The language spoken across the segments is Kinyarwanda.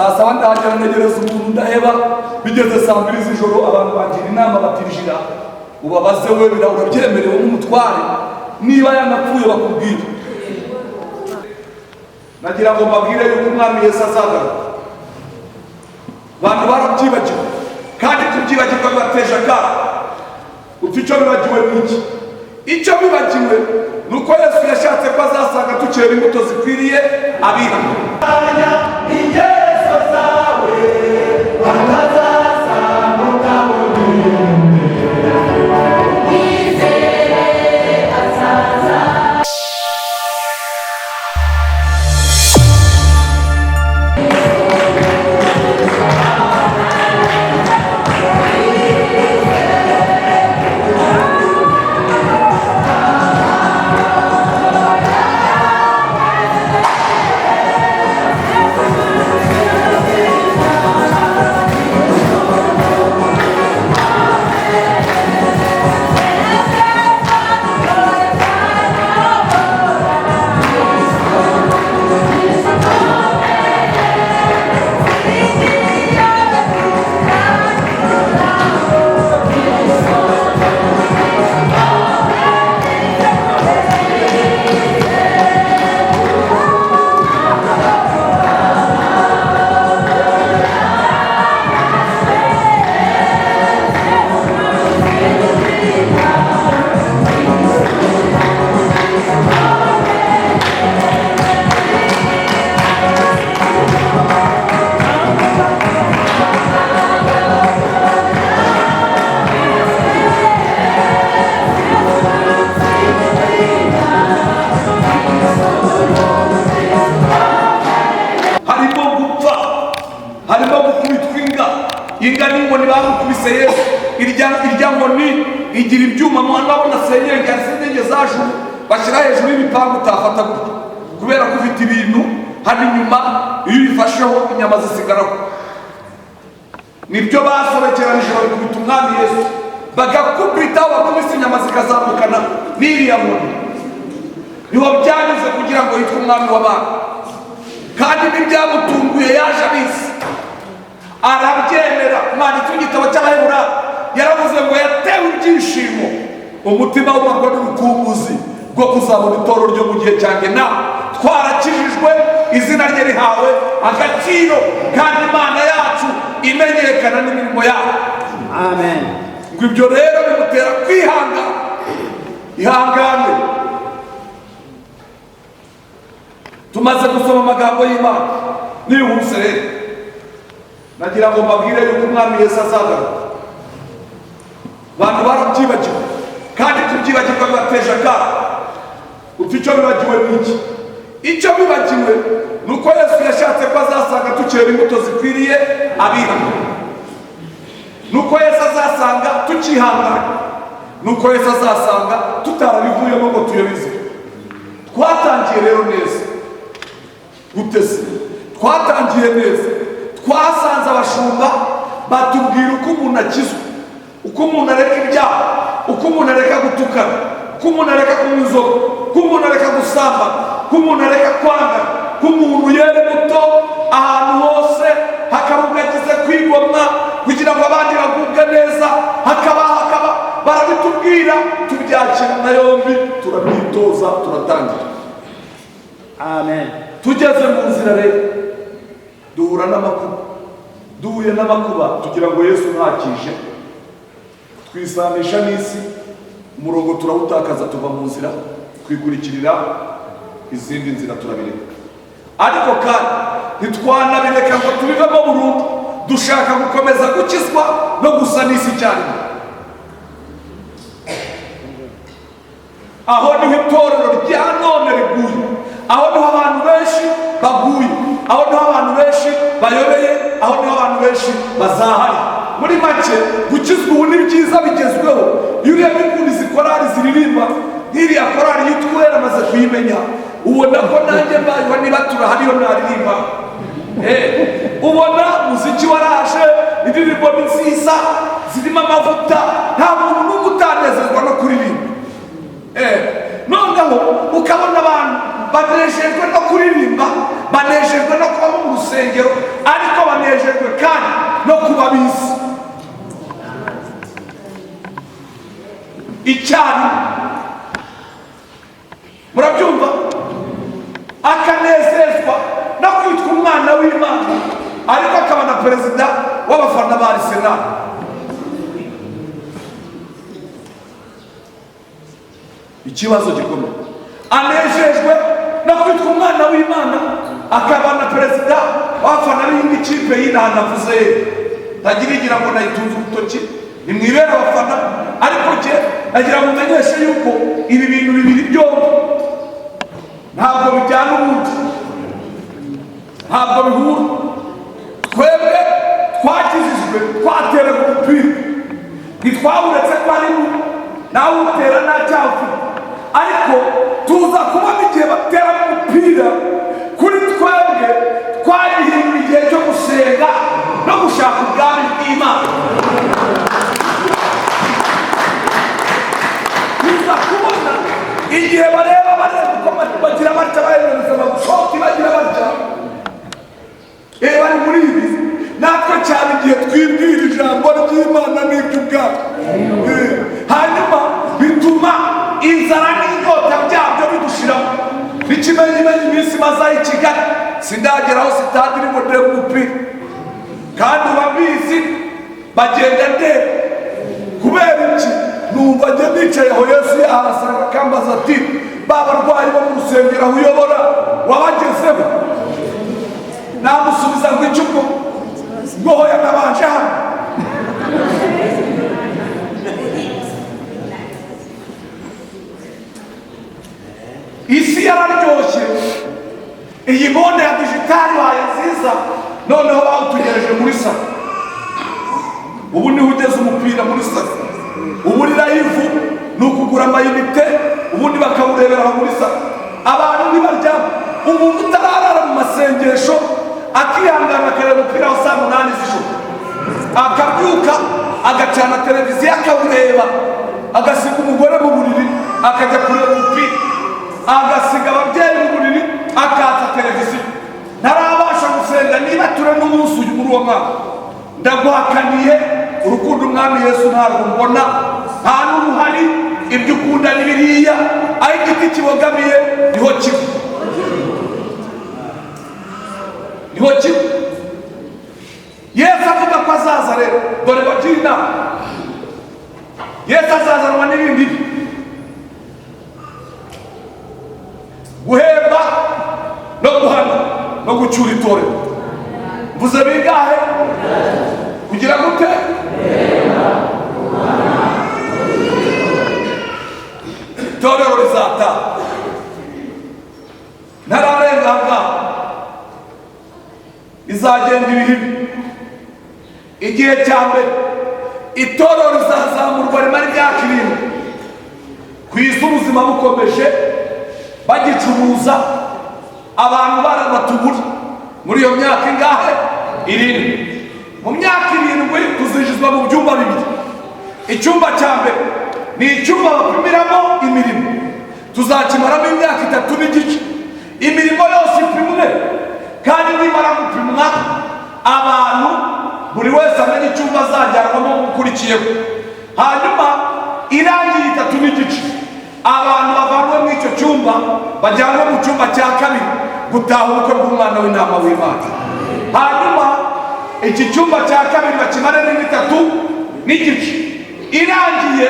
Saa 7 ndahagera, ntegereza umuntu ndaheba. Bigeze saa 2 z'ijoro, abantu bangira inama batirjira ubabaze we, urabyemerewe nk'umutware, niba yanapfuye bakubwira. Nagira ngo mbabwire yuko Umwami Yesu azagaruka. Abantu barabyibagiwe, kandi kubyibagirwa bibateje akaga. Uti icyo bibagiwe ni iki? Icyo bibagiwe ni uko Yesu yashatse ko azasanga tukera imbuto zikwiriye abihana. Ingeso zawe atazazamuka. Harimo gupfa, harimo gukubitwa inga. Inga n'inkoni bamukubise Yesu. Irya nkoni igira ibyuma. Murabona senyenge, hari senyenge zajuru bashyira hejuru y'ibipangu, utafata gutya kubera ko ufite ibintu hano inyuma, iyo uyifasheho inyama zisigaraho. Nibyo basobekeranije babikubita Umwami Yesu, bagakubita, bakubise inyama zikazamukana n'iriya nkoni. Niho byanyuze kugira ngo yitwe Umwami w'abana. Kandi ntibyamutunguye, yaje abizi, arabyemera. Umwanditsi w'igitabo cy'Abaheburayo yaravuze ngo yatewe ibyishimo, umutima w'umarwa n'urukumbuzi bwo kuzabona itoro ryo mu gihe cyanjye nawe twarakijijwe, izina rye rihawe agaciro, kandi Imana yacu imenyekana n'imirimo yayo. Amen. Ngo ibyo rero bimutera kwihangana. Ihangane. Tumaze gusoma amagambo y'Imana nihuse rero, nagira ngo mbabwire yuko Umwami Yesu azagaruka. Abantu barabyibagiwe, kandi kubyibagirwa bibateje akaga. Uti icyo bibagiwe ni iki? Icyo bibagiwe ni uko Yesu yashatse ko azasanga tukera imbuto zikwiriye abihana, ni uko Yesu azasanga tukihangana, ni uko Yesu azasanga tutarabivuyemo ngo tuyobize. Twatangiye rero neza. Gute se twatangiye neza? Twasanze abashumba batubwira uko umuntu akizwa, uko umuntu areka ibyaha, uko umuntu areka gutukana, uko umuntu areka kunywa inzoga, uko umuntu areka gusambana, uko umuntu areka kwangana, ko umuntu yera imbuto ahantu hose, hakaba ubwo agize kwigomwa kugira ngo abandi bagubwe neza, hakaba barabitubwira, tubyakira na yombi, turabyitoza, turatangira. Amen. Tugeze mu nzira rero duhura n'amakuba. Duhuye n'amakuba tugira ngo Yesu ntakije, twisanisha n'isi, umurongo turawutakaza, tuva mu nzira, twikurikirira izindi nzira, turabireka. Ariko kandi ntitwanabireka ngo tubivemo burundu, dushaka gukomeza gukizwa no gusa n'isi icyarimwe. Aho niho itorero rya none riguye, aho niho abantu benshi baguye, aho niho abantu benshi bayobeye, aho niho abantu benshi bazahaye. Muri make, gukizwa ubu ni byiza, bigezweho. Iyo urebye ukuntu izi korali ziririmba, nk'iriya korali yitwa Uwera, amaze kuyimenya, ubona ko nanjye mbayeho niba turahariyo naririmba. Ubona umuziki waraje, indirimbo ni nziza zirimo amavuta, nta muntu n'umwe utanezezwa no kuririmba. Noneho ukabona abantu banejejwe no kuririmba, banejejwe no kuba mu rusengero, ariko no kuba bisi icyarimwe. Murabyumva? Akanezezwa no kwitwa umwana w'Imana, ariko akaba na perezida w'abafana ba Arsenal. Ikibazo gikomeye. Anejejwe no kwitwa umwana w'Imana, akaba na perezida w'abafana b'indi kipe y'inana navuze, ntagira igira ngo nayitunze urutoki, nimwibera abafana, ariko jye nagira ngo mumenyeshe yuko ibi bintu bibiri byombi ntabwo bijyana ubundi, ntabwo bihura. Twebwe twakijijwe twateraga umupira, ntitwawuretse ko ari mubi, nawe utera nta cyaha ufite, ariko tuza kubona igihe batera umupira kuri twebwe twagihindura igihe cyo gusenga no gushaka ubwami bw'Imana. Tuza kubona igihe bareba bareba uko bagira batya, bahereza amashoti bagira batya, bari muri ibi. Natwe cyane igihe twibwira ijambo ry'Imana n'iby'ubwami, hanyuma bituma inzara n'inyota byabyo bidushiramo. N'ikimenyimenyi iminsi maze i Kigali sindageraho sitade irimo ndeba umupira, kandi ubabizi bagenda ndeba. Kubera iki? Numva njye nicaye aho Yesu yahasanga akambaza ati ba barwayi bo mu rusengero aho uyobora wabagezeho? Namusubiza ngo icyo ubwo ngo hoya nabanje hano. Isi yararyoshye, iyi monde ya digitali baye nziza, noneho bawutugereje muri salo. Ubu niho ugeze umupira muri salo, ubu ni live, ni ukugura amayinite, ubundi bakawurebera aho muri salo. Abantu ntibaryama. Umuntu utararara mu masengesho akihangana akareba umupira wa saa 8 z'ijoro, akabyuka agacana televiziyo akawureba, agasiga umugore mu buriri akajya kureba umupira, agasiga ababyeyi mu buriri akatsa televiziyo. Ntarabasha gusenga niba ture n'umunsi uyu muri uwo mwaka. Ndaguhakaniye urukundo umwami Yesu ntabwo mbona, nta n'uruhari, ibyo ukunda ni biriya, aho igiti kibogamiye niho kiba, niho kiba. Yesu avuga ko azaza rero, dore bagira inama. Yesu azazanwa n'ibindi bi guhemba no guhana no gucyura itorero. Mvuze bingahe? Kugira gute? Itorero rizataha. Ntararenga ngaho, izagenda ibihibi. Igihe cya mbere itorero rizazamurwa rimara imyaka 7 ku isi, ubuzima bukomeje, bagicuruza, abantu barabatubura. Muri iyo myaka ingahe? 7. Mu myaka 7 tuzinjizwa mu byumba bibiri. Icyumba cya mbere ni icyumba bapimiramo imirimo, tuzakimaramo imyaka 3 n'igice. Imirimo yose ipimwe, kandi nimara gupimwa abantu buri wese amenye icyumba azajyanwamo ukurikiyeho. Hanyuma irangiye 3 n'igice, abantu bavanwe muri icyo cyumba bajyanwe mu cyumba cya kabiri gutaha ubukwe bw'umwana w'intama w'Imana. Hanyuma iki cyumba cya kabiri bakimare n'indi 3 n'igice. Irangiye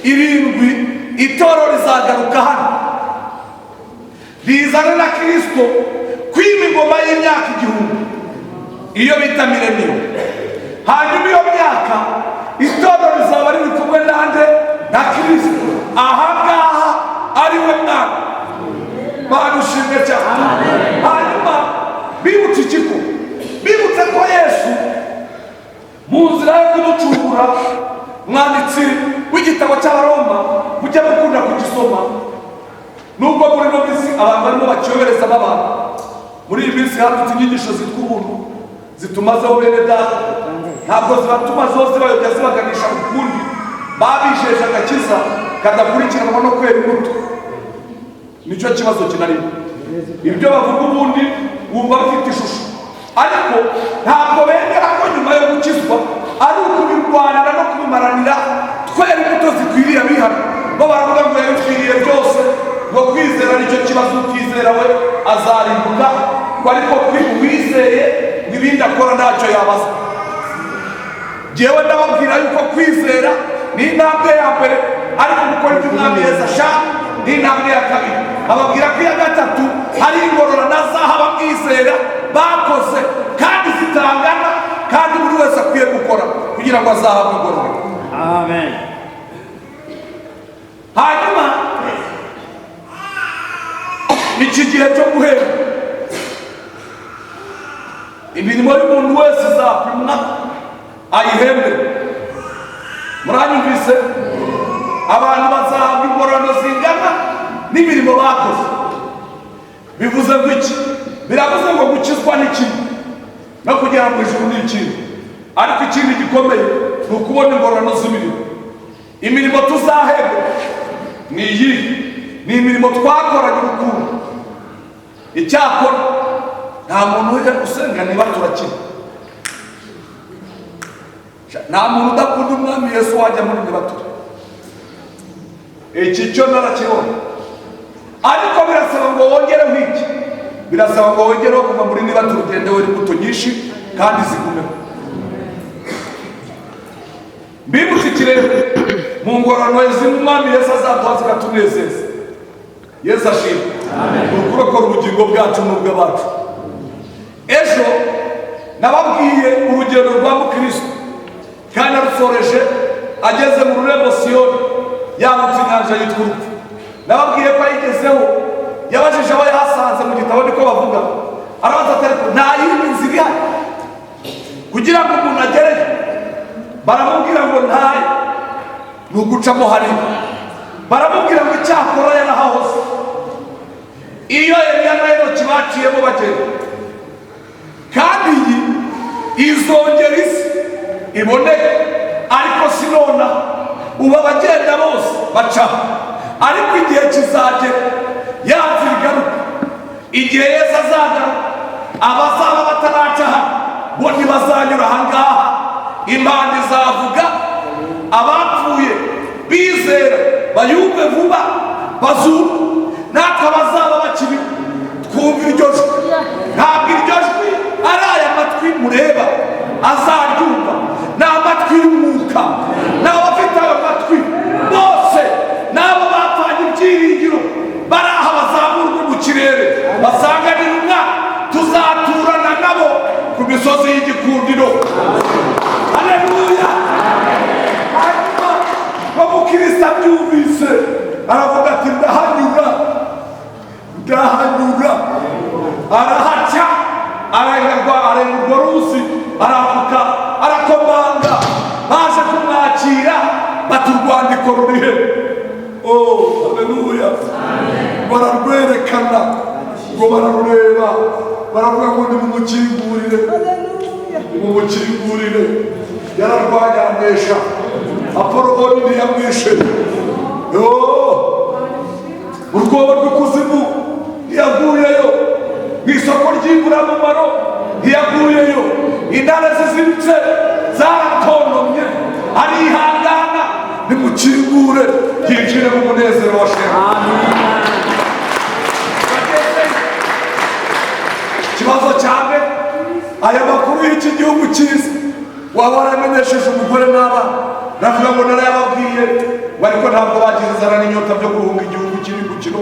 7, itorero rizagaruka hano rizana na Kristo kwima ingoma y'imyaka 1000, iyo bita mileniyo. Hanyuma iyo myaka itorero rizaba riri kumwe nande? Na Kristo. Aha ngaha ari we mwana. Barushimwe cyane. Hanyuma bibutse ikigo, bibutse ko Yesu mu nzira yo kuducungura, mwanditsi w'igitabo cy'Abaroma mujye mukunda kugisoma, nubwo muri ino minsi abantu barimo bakiyobereza abantu. Muri iyi minsi hadutse inyigisho zitwa ubuntu zitumazeho bene data, ntabwo zibatumazeho, zibayobya zibaganisha ku kundi. Babijeje agakiza kadakurikiranwa no kwera imbuto. Nicyo kibazo kinarimo. Ibyo bavuga ubundi wumva bafite ishusho, ariko ntabwo bemera ko nyuma yo Gukizwa ari ukubirwanira no kubimaranira, twera imbuto zikwiriye abihana. Bo baravuga ngo yabipfiriye byose, ngo kwizera nicyo kibazo, utizera we azarimbuka, ngo ariko uwizeye ngo ibindi akora ntacyo yabaza. Jyewe ndababwira yuko kwizera ni intambwe ya mbere, ariko gukora ibyo Umwami Yesu ashaka ni intambwe ya kabiri. Ababwira ko iya gatatu hari ingororano azaha abamwizera bakoze, kandi zitangana, kandi buri wese akwiye gukora kugira ngo azahabwe ingororano. Amen. Hanyuma iki gihe cyo guhemba, imirimo y'umuntu wese izapimwa ayihembe. Muranyumvise? Abantu bazahabwa ingororano zingana n'imirimo bakoze. Bivuze ngo iki? Biravuze ngo gukizwa ni kimwe, no kugera mu ijuru ni ikindi, ariko ikindi gikomeye ni ukubona ingororano z'imirimo. Imirimo tuzahembwa ni iyi, ni imirimo twakoranye urukundo. Icyakora nta muntu ujya usenga niba turakina, nta muntu udakunda Umwami Yesu wajya muri nibature. Iki cyo narakibona, ariko birasaba ngo wongereho iki? Birasaba ngo wongereho kuva muri nibature ugende wera imbuto nyinshi kandi zigumeho. Mbibutse ikirere mu ngororano z'Umwami Yesu azaduha zikatunezeza. Yesu ashimwe. Ni ukurokora ubugingo bwacu n'ubw'abacu. Ejo nababwiye urugendo rwa mukristo, kandi arusoreje ageze mu rurembo Siyoni, yambutse inyanja yitwa urupfu. Nababwiye ko ayigezeho yabajije abo yahasanze, mu gitabo niko bavuga, arabaza ati: "Ariko nta yindi nzira ihari kugira ngo umuntu agereyo?" Baramubwira ngo ntayo, ni ugucamo hariya. Baramubwira ngo icyakora yarahahoze, iyo Eliya na Enoki baciyemo bagenda, kandi iyi izongera isi iboneke, ariko si nonaha. Ubu abagenda bose bacaho, ariko igihe kizagera ya nzira igaruka. Igihe Yesu azagaruka, abazaba bataraca hano bo ntibazanyura ahangaha. Imana izavuga, abapfuye bizera bayumve vuba bazuka, natwe abazaba bakiri twumva iryo jwi. Ntabwo iryo jwi ari aya matwi mureba azaryumva, ni amatwi y'umwuka. N'abafite ayo matwi bose, n'abo bapfanye ibyiringiro bari aha, bazamurwe mu kirere basanganira umwana, tuzaturana nabo ku misozi y'igikundiro. Haleluya! Hanyuma bamukirisa abyumvise aravuga ati: "Ndahanyura, ndahanyura." Arahaca, arenga, arenga urwo ruzi, arambuka, arakomanga. Baje kumwakira bati: "Urwandiko rurihe?" Oh, haleluya! Bararwerekana, ngo bararureba, baravuga ngo: "Nimumukingurire, nimumukingurire." Yararwanya, aranesha. Apoloni ntiyamwishe. Oh! Mu rwobo rw'ikuzimu ntiyaguyeyo, mu isoko ry'imburamumaro ntiyaguyeyo. Intare ziziritse zaratontomye, arihangana. Nimukingure yinjire mu munezero wa shema. Ikibazo cya mbere: aya makuru y'iki gihugu cyiza waba waramenyesheje umugore n'abana? Navuga ngo narayababwiye ngo, ariko ntabwo bagize inzara n'inyota byo guhunga igihugu cy'ibigukiro,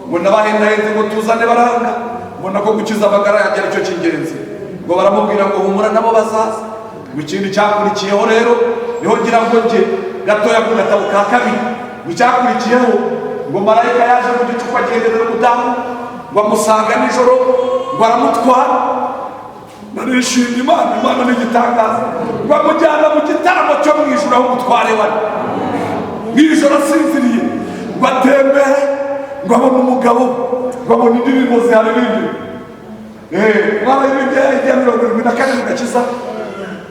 ngo nabahendahenze ngo tuzane baranga, ngo nako gukiza amagara yanjye aricyo cy'ingenzi. Ngo baramubwira ngo: "Humura, nabo bazaza." Ngo ikindi cyakurikiyeho rero niho ngira ngo njye gatoya ku gatabo ka kabiri. Ngo icyakurikiyeho, ngo marayika yaje mu gicuku agenderera umudamu, ngo amusanga nijoro, ngo aramutwara. Narishimye Imana, Imana ni igitangaza. Ngo amujyana mu gitaramo cyo mu ijuru aho umutware wari. Mu ijoro asinziriye, ngo atembere, ngo abone umugabo, ngo abone indirimbo ziharirimbye. Mwararirimbye ya 74 mu gakiza: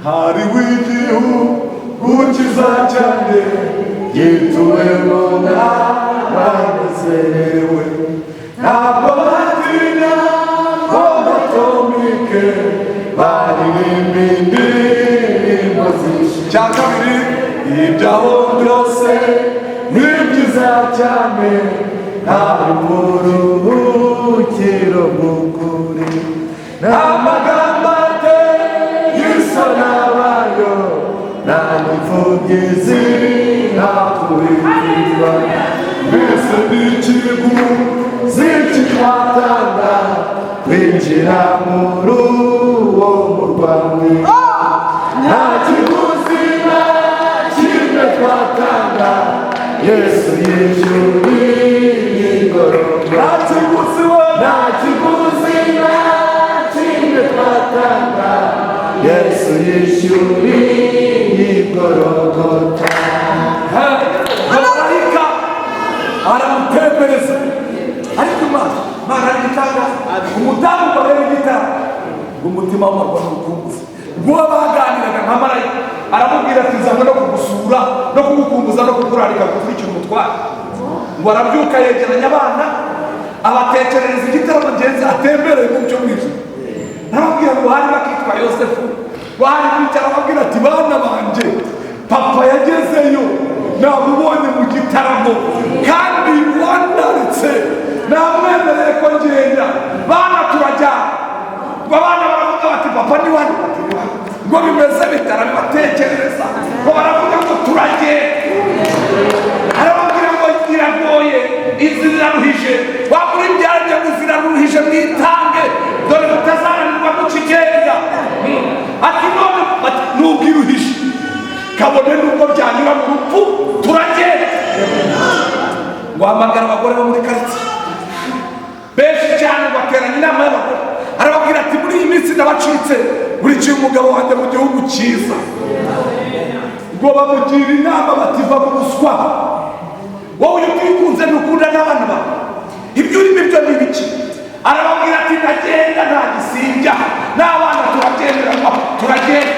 "Hariho igihugu cyiza cyane gituwemo n'abanezerewe, ntabwo batinya bombe atomike, baririmba indirimbo." Icya kabiri, ibyaho byose ni byiza cyane, nta Uburuhukiro bw'ukuri, nta magambo ateye isoni abayo, nta n'imfubyi zinakurirwa. Mbese ni ikiguzi Zikitwatanga kwinjira muri uwo murwa mwiza, nta kiguzi na kimwe twatanga, Yesu yishyuriye igororwa. Nta kiguzi we. Nta kiguzi na kimwe twatanga, Yesu yishyuriye igorogota. Marayika aramutembereza, ariko Imana, Imana ari igitangaza. Umudamu ngo arebe igitara, ngo umutima w'amarwa n'urukumbuzi nguwo baganiraga nka marayika, aramubwira ati: "Nzanywe no kugusura no kugukumbuza no kukurarika gukurikira umutware." Ngo arabyuka, yegeranya abana, abatekerereza igitaramo ngenzi atembereye mu byo mu ijuru. Arababwira ngo hari bakitwa Yosefu, ngo hari kwicara, ababwira ati: "Bana banjye, papa yagezeyo, namubonye mu gitaramo, kandi wandaritse namwemereye ko ngenda. Bana, turajyana." Ngo abana baravuga bati: "Papa ni wani?" Bati: "Ni wani." Ngo bimeze bitara bibatekerereza, ngo baravuga ngo: "Turagenda." Arababwira ngo iragoye, inzira iraruhije, wagura ibyarya ngo ziraruhije, mwitange, dore mutazananirwa mukigenda. Ati: "None?" Ati: "Nubwo iruhije, kabone nubwo byanyura mu rupfu, turagenda." Ngo hamagara abagore bo muri karitsiye benshi cyane, ngo ateranya inama y'abagore, arababwira ati: "Muri iyi minsi ndabacitse, burikiye umugabo wanjye mu gihugu cyiza." Ngo bamugira inama bati: "Va mu buswa, wowe iyo utikunze ntukunda n'abana bawe, ibyo urimo ibyo ni ibiki?" Arababwira ati: "Ndagenda, nta gisibya, n'abana turagenderanywa, turagenda."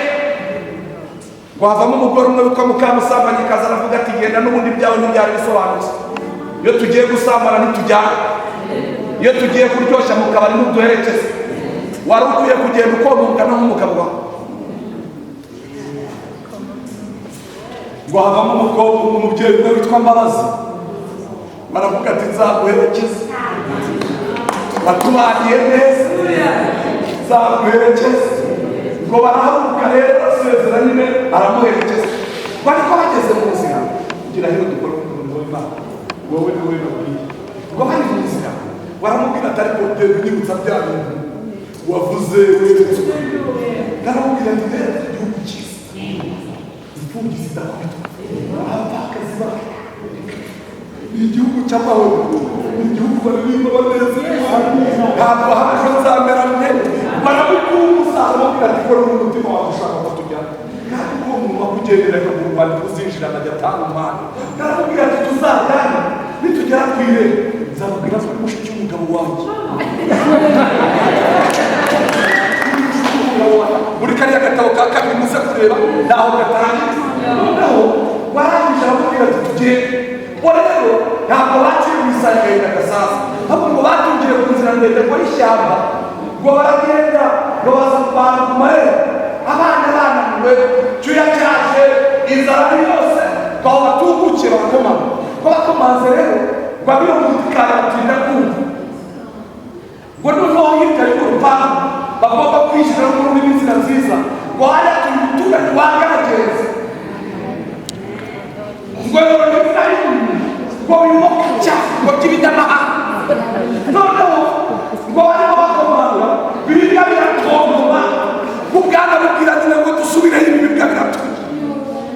Ngo havamo umugore umwe witwa Mukamusambanyikazi, aravuga ati: "Genda, n'ubundi ibyawe ntibyari bisobanutse. Iyo tugiye gusambana ntitujyana, iyo tugiye kuryoshya mu kabari ntuduherekeze. Wari ukwiye kugenda ukomongana nk'umugabo wawe." Ngo havamo umukobwa, umubyeyi umwe witwa Mbabazi, baravuga ati: "Nzaguherekeza, watubaniye neza, nzaguherekeza." Ngo barahaguruka rero, basezera nyine, aramuherekeza. Ngo ariko bageze mu nzira, kugira ngo dukore umurimo w'Imana, wowe ni wowe nabwiye. Ngo bari mu nzira, baramubwira ati: "Ariko genda unyibutsa bya bintu wavuze weretse." Aramubwira ati: "Rero igihugu cyiza, imfubyi zidakubitwa, abapfakazi bawe, ni igihugu cy'amahoro, ni igihugu baririmba banezerewe, ntabwo haje nzamera mwe." Baramukumbuza, aramubwira ati: "Kora n'umutima wawe ushaka ko tujyana, kandi uwo muntu wakugenderaga mu rwandiko uzinjira akajya atanga umwanya." Aramubwira ati: "Tuzajyane, nitugera ku irembo nzababwira ko uri mushiki w'umugabo wanjye." Muri kariya gatabo ka kabiri muze kureba naho gatangiye. Noneho warangije aramubwira ati: "Tugende." Bo rero ntabwo baciye mu isanga gasaza, ahubwo ngo batungiye ku nzira ndende ngo y'ishyamba. Ngo baragenda, ngo baza kubana ku marembo, abana bananiwe, cyuya cyaje, inzara ari yose. Ngo aho batungukiye barakomanga. Ngo bakomanze rero, ngo abiyo mu gikari batinda kumva. Ngo noneho hirya y'urupangu bagomba kwishyura muri n'inzira nziza, ngo hariya turi umuturanyi wangaragenze, ngo yorora imbwa ngo wimuka ngo by'ibinyamahanga. Noneho ngo barimo bakomanga, ibibwa biratontoma. Ngo ubwana bubwira nyina ngo: "Dusubireyo, ibi bibwa biratuye."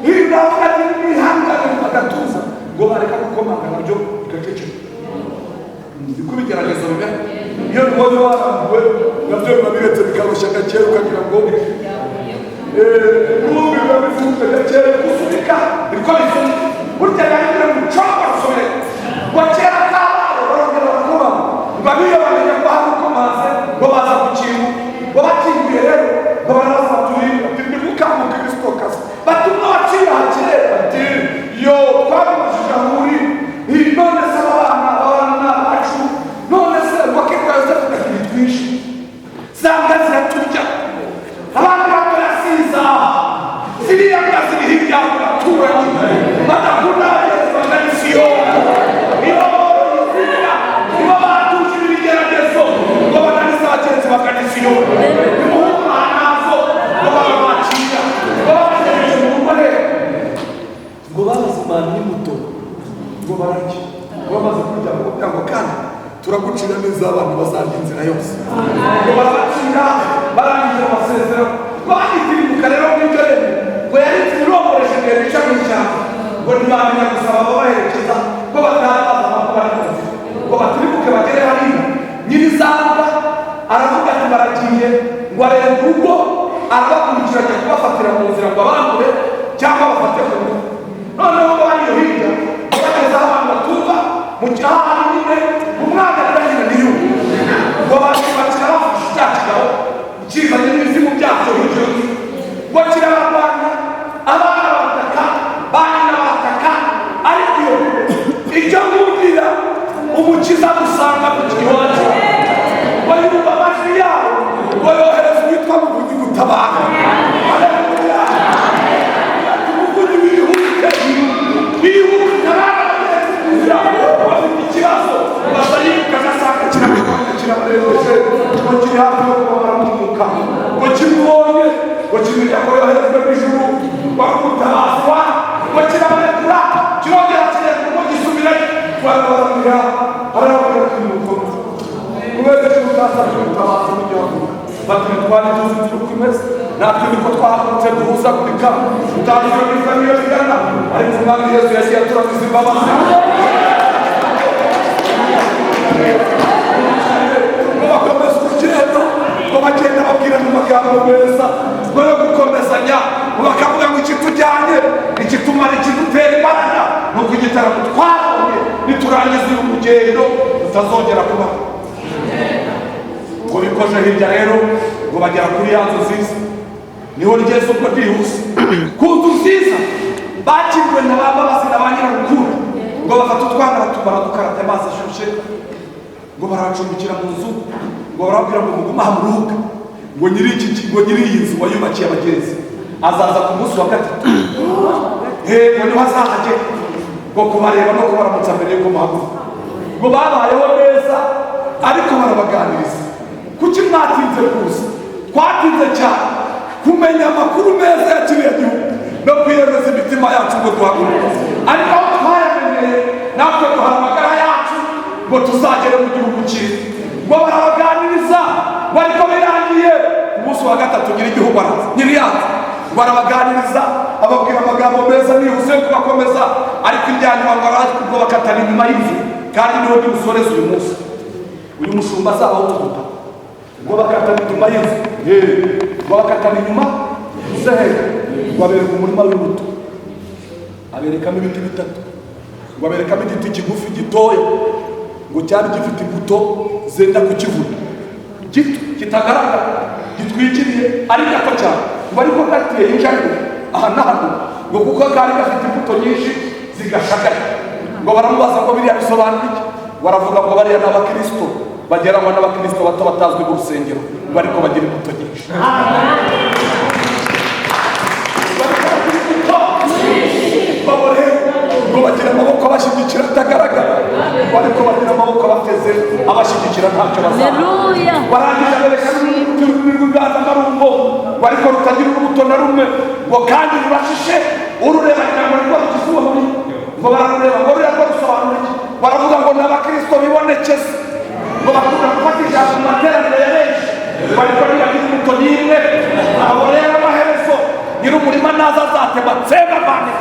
Ibi biravuga ati: "Mwihangane," bagatuza. Ngo bareka gukomanga, nabyo bigaceceka. Niko ibigeragezo bimera. Iyo bibonye warambuwe, nabyo biba biretse, bikarushya gakeya, ukagira ngo ubu biba bifunze gakeya gusunika, niko bifunze burya yagira ngo ucomba rusubire. Ngo kera kabaye, barongera barakomanga. Ngo abiyo bamenya ko hari ukomanze, ngo baza gukinga. Ngo bakinguye rero, ngo baraza turi ni gukanguka ibisitokazi, bati: "Umwe waciye aha kera." Ati: "Yo, twabibujije aho uri. None se aba bana, abana bacu none se?" Ngo akitwa Yosefu, gakiri twinshi, za mbwa ziraturya, abana bato yasiza, ziriya mbwa ziri. imiryango y'abaturanyi badakunda abagenzi bagana i Siyoni. Nibo boroye izina, nibo batuje ibigeragezo ngo bananize abagenzi bagana i Siyoni. Nimuhumura nazo ngo barabakira, ngo babagejeje mu rugo rero, ngo babazimana n'imbuto, ngo bararya, ngo bamaze kurya ngo kugira ngo kandi turagucira neza abantu bazarya inzira yose, ngo barabacira barangije amasezerano. Ngo bagitirimuka rero muri iryo rembo, ngo yari inzira iromboreje ndende ica mu ishyamba, ngo ntibamenya gusaba ababaherekeza ko batari bazi amakuru ari mu nzira, ngo batirimuke bagere hariya. Nyirizamba aravuga ati baragiye, ngo areba urugo arabakurikira ajya kubafatira mu nzira ngo abambure cyangwa bafate ku ngufu. Noneho ngo hariyo hirya bageze aho abantu batumva mu cyaha nyine umwana aranyina niyumva, ngo bakira bafashe cya kigabo kizanye n'ibizimu byacyo hirya, ngo kirabarwanya, abana barataka, ba nyina barataka, ariko iyo icyo nkubwira umukiza gusanga mu kiwacu, ngo yumva amajwi yabo, ngo yohereza uwitwa Muvunyi gutabara. Haleluya! Umuvunyi wihute wihute, abana bageze mu nzira bafite ikibazo, baza yiruka agasanga kirabarwanya, kirabarengeje, ngo kiri hafi yo kubabara umwuka, ngo kimubonye ngo kimenya ko yoherejwe mu ijuru bakutabazwa, ngo kirabarekura, kirongera kireka ngo gisubirayo. Barabarabira, arababwira ati nuko kubera ko utasabye ubutabazi mu gihugu, bati twari tuzi uko imeze, natwe niko twahagurutse duhuzagurika, tutazi iyo biva n'iyo bigana, ariko Umwami Yesu yagiye aturagiza imbabazi. Ngo bakomeze urugendo, ngo bagenda babwirana amagambo meza ngo yo gukomezanya, ngo bakavuga ngo ikitujyanye, ikitumara, ikidutera imbaraga ni uko igitaramo twabonye niturangiza uyu rugendo tutazongera kubaho. Ngo bikoje hirya rero, ngo bagera kuri ya nzu nziza, niho rigeze ubwo ryihuse ku nzu nziza bakiriwe na ba Mbabazi na ba Nyirarukundo, ngo bafata utwana baradukarabya amazi ashyushye, ngo barabacumbikira mu nzu, ngo barababwira ngo mugume aha muruhuke, ngo nyiri iki ngo nyiri iyi nzu wayubakiye abagenzi azaza ku munsi wa gatatu, ngo niho azahagera ngo kubareba no kubaramutsa mbere y'uko muhaguruka. Ngo babayeho neza, ariko barabaganiriza, kuki mwatinze kuza? Twatinze cyane kumenya amakuru meza ya kiriya gihugu no kwiyemeza imitima yacu ngo duhaguruke, ariko aho twayamenyeye natwe duhara amagara yacu ngo tuzagere mu gihugu cyiza. Ngo barabaganiriza, ngo ariko birangiye ku munsi wa gatatu nyiri igihugu araza, nyiri yacu, ngo arabaganiriza, ababwira amagambo meza nihuse yo kubakomeza, ariko irya nyuma ngo ngo bakatana inyuma y'inzu, kandi niho ndibusoreze uyu munsi, uyu mushumba azabaho tuguta, ngo bakatana inyuma y'inzu, ngo bakatana inyuma zehe, ngo abereka umurima w'imbuto, aberekamo ibiti bitatu, ngo aberekamo igiti kigufi gitoya, ngo cyari gifite imbuto zenda kukivuna, gito kitagaragara gitwikiriye ari gato cyane, ngo ariko gateye injangwe aha na hano, ngo kuko kari gafite imbuto nyinshi zigashagaye. Ngo baramubaza ngo biriya bisobanura iki? Baravuga ngo bariya ni abakristo bageranywa n'abakristo bato batazwi mu rusengero, ngo ariko bagira imbuto nyinshi. Ngo bagira amaboko abashyigikira atagaragara, ngo ariko bagira amaboko abateze abashyigikira ntacyo bazaba. Barangije bereka n'urubuto rw'inganzamarumbo, ngo ariko rutagira urubuto na rumwe, ngo kandi rurashishe, urureba ngira ngo nirwo rugize uwo murimo. Ngo bararureba ngo ruriya rwo rusobanura iki? Baravuga ngo ni abakristo bibonekeza, ngo bakunda gufata ijambo mu materaniro ya benshi, ngo ariko ntibagira imbuto n'imwe. Abo rero amaherezo nyir'umurima naza azatema atsembe avane.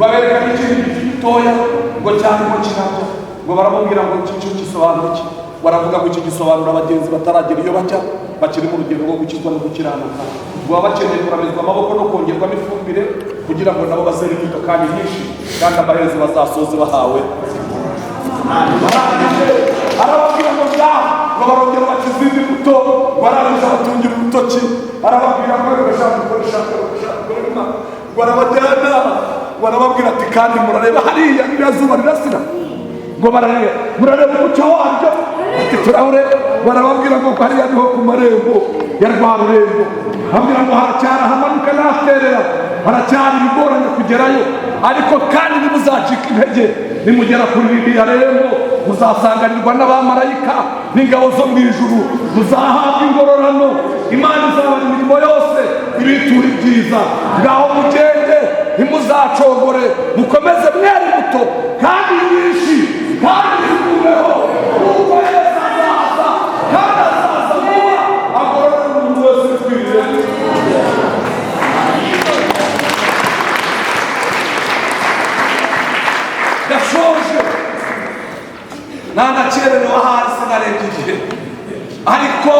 Babereka n'ikindi giti gitoya ngo cyarimo kirabya, ngo baramubwira ngo iki cyo gisobanura iki? Baravuga ngo iki gisobanura abagenzi bataragera iyo bajya, bakiri mu rugendo rwo gukizwa no gukiranuka, ngo baba bakeneye kuramizwa amaboko no kongerwamo ifumbire kugira ngo nabo bazere imbuto kandi nyinshi, kandi amaherezo bazasoze bahawe. Arababwira ngo ngaho, ngo barongera baca izindi mbuto, ngo arangije abatungira urutoki, arababwira ngo bashaka gukoresha ngo arabajyana, ngo arababwira ati kandi murareba hariya ririya zuba rirasira, ngo barareba, murareba umucyo waryo. Bafata ikirahure barababwira ngo hariya niho ku marembo ya rwa rurembo. Ababwira ngo haracyari ahamanuka n'ahaterera, haracyari ibigoranye kugerayo, ariko kandi ntimuzacika intege. Nimugera kuri ririya rembo muzasanganirwa n'abamarayika n'ingabo zo mu ijuru, muzahabwa ingororano. Imana izabara imirimo yose ibitura ibyiza. Ngaho mugende, ntimuzacogore, mukomeze mwere imbuto kandi nyinshi kandi zigumeho, kuko Yesu azaza, kandi azaza vuba agororera umuntu wese ukwiriye. Ndashoje, ntanakererewe ahari, sinarebye igihe, ariko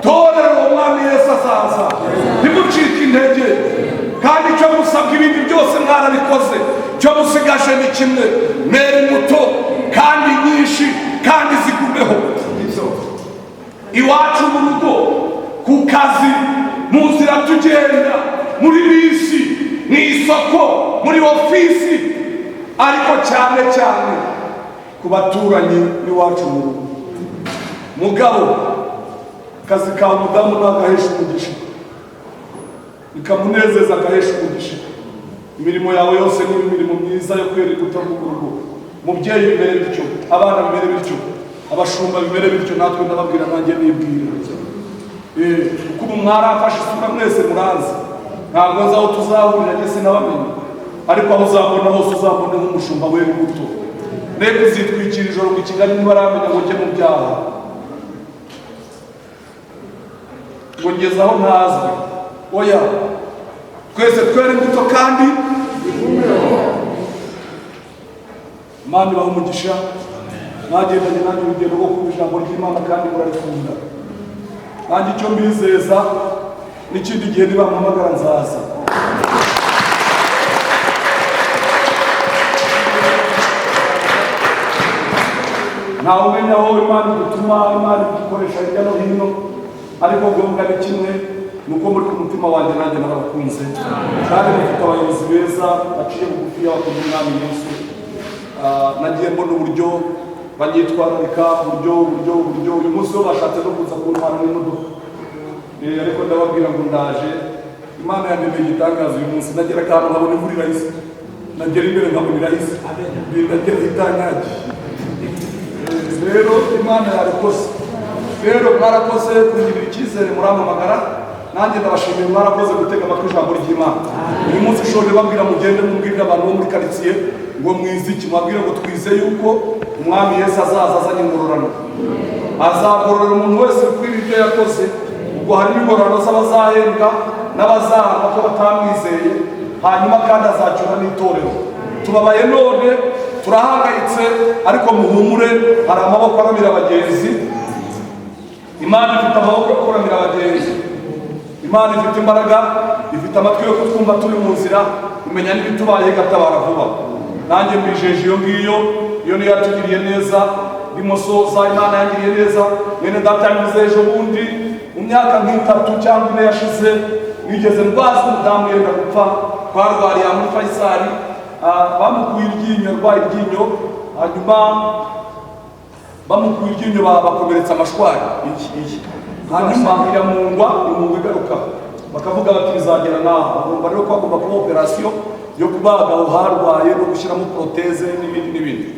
torero umwami Yesu azaza, ntimucike intege. Kandi icyo musabwa, ibindi byose mwarabikoze, icyo musigaje ni kimwe: mwere imbuto kandi nyinshi kandi zigumeho. Iwacu mu rugo, ku kazi, mu nzira tugenda, muri bisi, mu isoko, muri ofisi, ariko cyane cyane ku baturanyi n'iwacu mu rugo. Mugabo, akazi kawe umudamu ntagahesha umugisha, bikamunezeza agahesha umugisha. Imirimo yawe yose ni imirimo myiza yo kwera imbuto mu rugo. Mubyeyi bimere bityo, abana bimere bityo, abashumba bimere bityo, natwe ndababwira nanjye nibwira. Kuko ubu mwaramfashe isura mwese muranzi, ntabwo nzi aho tuzahurira, njye sinabamenye, ariko aho uzambona hose uzambone nk'umushumba wera imbuto. Nteko uzitwikira ijoro ngo i Kigali ntibaramenya ngo njye mu byaha, ngo ngeze aho ntazwi. Oya, twese twera imbuto kandi Imana ibaha umugisha. Mwagendanye nanjye urugendo rwo kumva ijambo ry'Imana kandi murarikunda. Nanjye icyo mbizeza, n'ikindi gihe nibampamagara nzaza. Ntawe umenya aho Imana idutuma, Imana idukoresha hirya no hino, ariko ngombwa ni kimwe, ni uko muri ku mutima wanjye nanjye narabakunze, kandi mufite abayobozi beza baciye bugufi y'abakunda umwami Yesu. Nagiye mbona uburyo banyitwararika, uburyo uburyo uburyo. Uyu munsi bo bashatse no kuza kuntwara n'imodoka, ariko ndababwira ngo ndaje. Imana yandemeye igitangaza uyu munsi. Nagera ahantu nkabona imvura irahise, nagera imbere nkabona irahise, ndagera itanyagiye. Rero Imana yabikoze. Rero mwarakoze kungirira icyizere, murampamagara, nanjye ndabashimiye. Mwarakoze gutega amatwi ijambo ry'Imana. Uyu munsi ushobora babwira mugende mubwirire abantu bo muri karitsiye ngo mwiziki, mwabwire ngo twize yuko umwami Yesu azaza azanye ingororano, azagororera umuntu wese kuri ibyo yakoze. Ubwo harimo ingororano z'abazahembwa n'abazahanwa ko batamwizeye, hanyuma kandi azacyura n'itorero. Tubabaye none, turahangayitse, ariko muhumure, hari amaboko aramira abagenzi. Imana ifite amaboko yo kuramira abagenzi. Imana ifite imbaraga, ifite amatwi yo kutwumva turi mu nzira, imenya n'ibitubaye igatabara vuba. Nanjye mbijeje iyo ngiyo, iyo niyo yatugiriye neza. Ndimo soza, Imana yangiriye neza. Mwene data yabivuze ejo bundi, mu myaka nk'itatu cyangwa ine yashize, nigeze ndwaza umudamu yenda gupfa. Twarwariye muri Faisal, bamukuye iryinyo, arwaye iryinyo, hanyuma bamukuye iryinyo bakomeretsa amashwari iyi, hanyuma iramungwa, imungwa igaruka, bakavuga bati bizagera naho. Bagomba rero ko hagomba kuba operasiyo yo kubaga aho harwaye no gushyiramo proteze n'ibindi n'ibindi.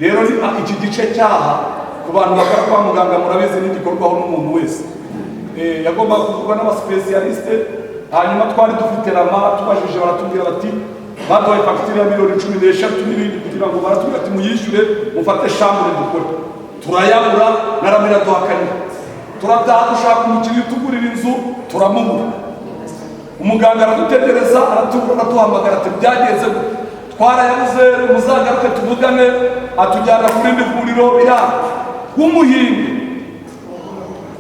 Rero iki gice cyaha ku bantu bakora kwa muganga murabizi n'igikorwaho n'umuntu wese. Yagombaga kuvurwa n'abasipesiyalisite. Hanyuma twari dufite rama, tubajije baratubwira bati baduhaye fagitire ya 13 miliyoni n'ibindi, kugira ngo baratubwira ati muyishyure mufate shambure dukore. Turayabura, na rama iraduhakanira. Turataha dushaka umukiriya utugurira inzu, turamubura. Umuganga aradutegereza, aratubura, aratuhamagara ati byagenze gute? Twarayabuze, muzagaruke tuvugane. Atujyana ku rindi vuriro biranga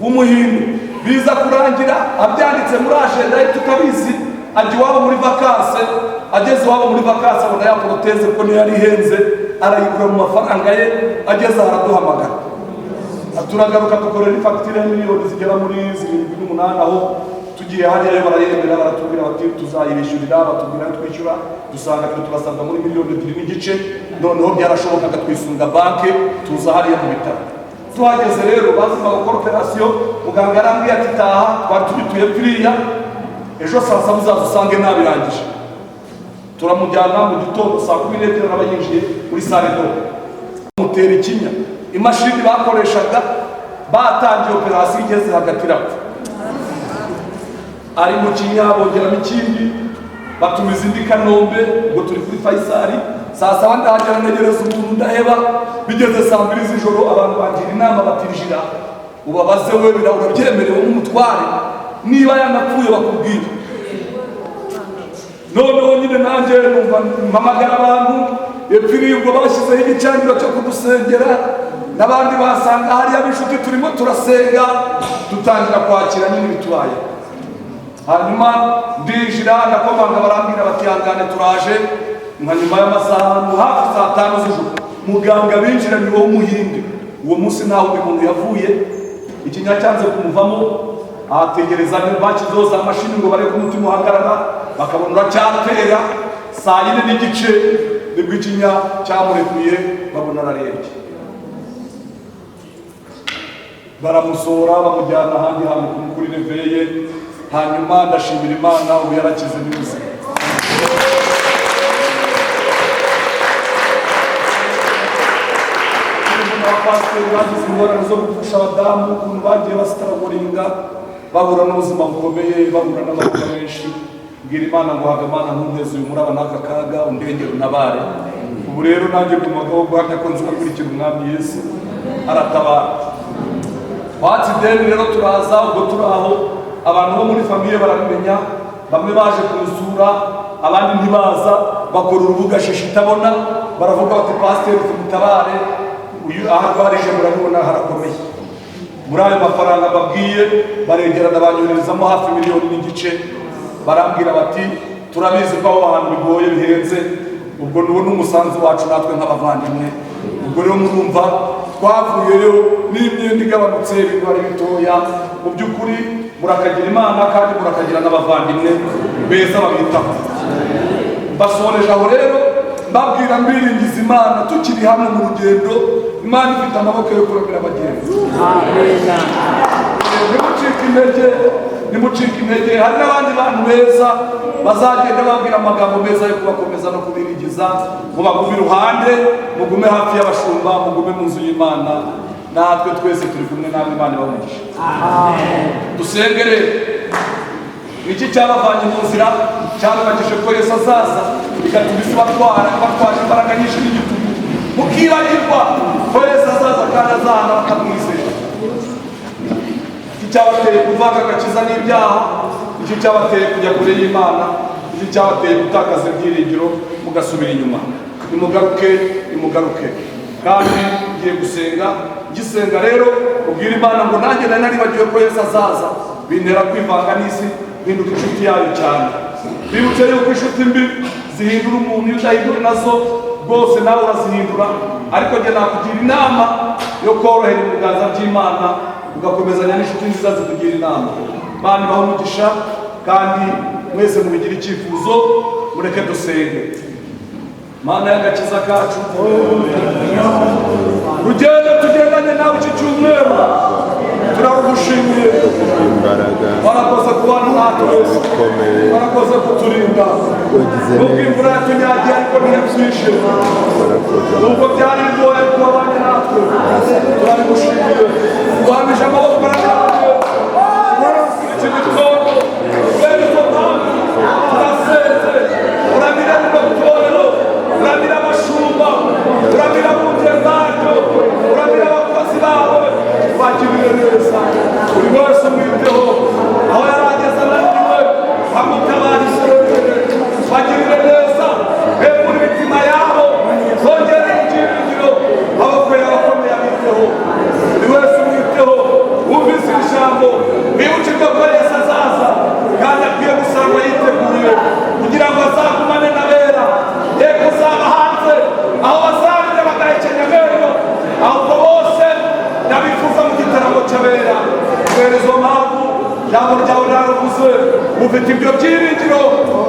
w'umuhinde. Biza kurangira abyanditse muri agenda ye tutabizi, ajya iwabo muri vakanse. Ageze iwabo muri vakanse abona ya proteze ko niyo yari ihenze, arayigura mu mafaranga ye. Ageze aho araduhamagara, turagaruka dukorera ifagitire ya miliyoni zigera muri 7 n'umunani. Aho tugiye hariya barayemera, baratubwira bati tuzayibishyurira, batubwira ayo twishyura, dusanga twe turasabwa muri 2.5 miliyoni. Noneho byarashobokaga twisunga banke, tuza hariya mu bitaro. Tuhageze rero bagomba gukora operasiyo, muganga yarambwiye ati taha, twari tugituye piriya, ejo saa saba uzaza usange nabirangije. Turamujyana mu gitondo saa 12 araba yinjiye muri salle d'op, mutera ikinya. Imashini bakoreshaga batangiye operasiyo igeze hagati irapfa, ari mu kinya bongeramo ikindi, batumiza indi Kanombe. Ubwo turi kuri Faisal, saa saba ndahagera, ntegereza umuntu ndaheba. Bigeze saa 2 z'ijoro abantu bangira inama batinjira ubabaze we urabyemerewe nk'umutware, niba yanapfuye bakubwira. Noneho nyine nanjye numva mpamagara abantu epfiri, ubwo bashyizeho igicaniro cyo kudusengera n'abandi basanga hariya b'inshuti, turimo turasenga, dutangira kwakira nyine ibitubaye. Hanyuma ndinjira ndakomanga, barambwira bati ihangane turaje nka nyuma y'amasaha hafi saa 5 z'ijoro. Muganga binjiranye uwo w'umuhinde, uwo munsi ntaho undi muntu yavuye, ikinya cyanze kumuvamo, ategereza bashyizeho za mashini ngo barebe ko umutima uhagarara, bakabona uracyatera. Saa 4:30 nibwo ikinya cyamurekuye, babona ararembye, baramusohora bamujyana ahandi hantu kuri reveye. Hanyuma ndashimira Imana ubu yarakize n'ubuzima. Abapasiteri bagize ingorane zo gupfusha abadamu, ukuntu bagiye basitaragoringa, bahura n'ubuzima bukomeye, bahura n'amakuba menshi. Mbwira Imana ngo haga Imana ntunteze uyu muraba n'aka kaga, undengere untabare. Ubu rero nanjye gumagaho guhamya ko nzakurikira Umwami Yesu aratabara. Twatsi ideni rero turaza, ubwo turi aho abantu bo muri famiye barabimenya, bamwe baje kunsura abandi ntibaza, bakora urubuga shishi itabona, baravuga bati pasiteri tumutabare, uyu aho arwarije murabibona harakomeye. Muri ayo mafaranga babwiye baregerana banyoherezamo hafi 1.5 miliyoni, barambwira bati turabizi ko aho hantu bigoye bihenze, ubwo nuwo n'umusanzu wacu natwe nk'abavandimwe. Ubwo rero murumva twavuyeyo n'imyenda igabanutse, ibintu ari bitoya. Mu by'ukuri murakagira Imana kandi murakagira n'abavandimwe beza babitaho. Mbasoreje aho rero mbabwira mbiringiza Imana, tukiri hamwe mu rugendo, Imana ifite amaboko yo kurabira abagenzi. Ntimucike intege, ntimucike intege. Hari n'abandi bantu beza bazagenda babwira amagambo meza yo kubakomeza no kubiringiza. Mubagume iruhande, mugume hafi y'abashumba, mugume mu nzu y'Imana, natwe twese turi kumwe namwe. Imana ibahe umugisha. Dusenge rero. Iki cyabavanye mu nzira cyababagije ko Yesu azaza, bigatuma isi batwara batwaje imbaraga nyinshi n'igitugu, mukibagirwa ko Yesu azaza kandi azahana bakamwizera. Iki cyabateye kuvanga agakiza n'ibyaha, iki cyabateye kujya kure y'Imana, iki cyabateye gutakaza ibyiringiro mugasubira inyuma. Nimugaruke, nimugaruke. Kandi ngiye gusenga, ngisenga rero ubwira Imana ngo nanjye nari naribagiwe ko Yesu azaza, bintera kwivanga n'isi, mpinduka inshuti yayo cyane. Bibutse yuko inshuti mbi zihindura umuntu, iyo udahindura nazo rwose nawe urazihindura. Ariko njye nakugira inama yo korohera ibiganza by'Imana, ugakomezanya n'inshuti nziza zikugira inama. Imana ibahe umugisha kandi mwese mubigire icyifuzo. Mureke dusenge. Mana y'agakiza kacu, rugendo tugendanye nawe iki cyumweru turagushimiye, warakoze kubana natwe, warakoze kuturinda. Nubwo imvura yatunyagiye ariko ntiyatwishe, nubwo byari bigoye kubabanye natwe, turabigushimiye. Duhamije amaboko yawe iki gitondo, kubera izo mpamvu turasenze. Uramira rino torero, uramira abashumba, uramira abungeri baryo, uramira abakozi bawe, ubagirire neza. Buri wese umwiteho aho yari ageze ananiwe, bamutabarize, bagirire neza, bembure imitima yabo, bongere ibyiringiro, amaboko yawe akomeye abiteho. Buri wese umwiteho, wumvise iri jambo, wibukirwe ko Yesu azaza kandi akwiye gusangwa yiteguye kugira ngo azagumane n'abera. Ye kuzaba hanze aho bazarira bagahekenya amenyo, ahubwo bose ndabifuza mu gitaramo cy'abera. Kubera izo mpamvu ijambo ryawe naravuze, ufite ibyo byiringiro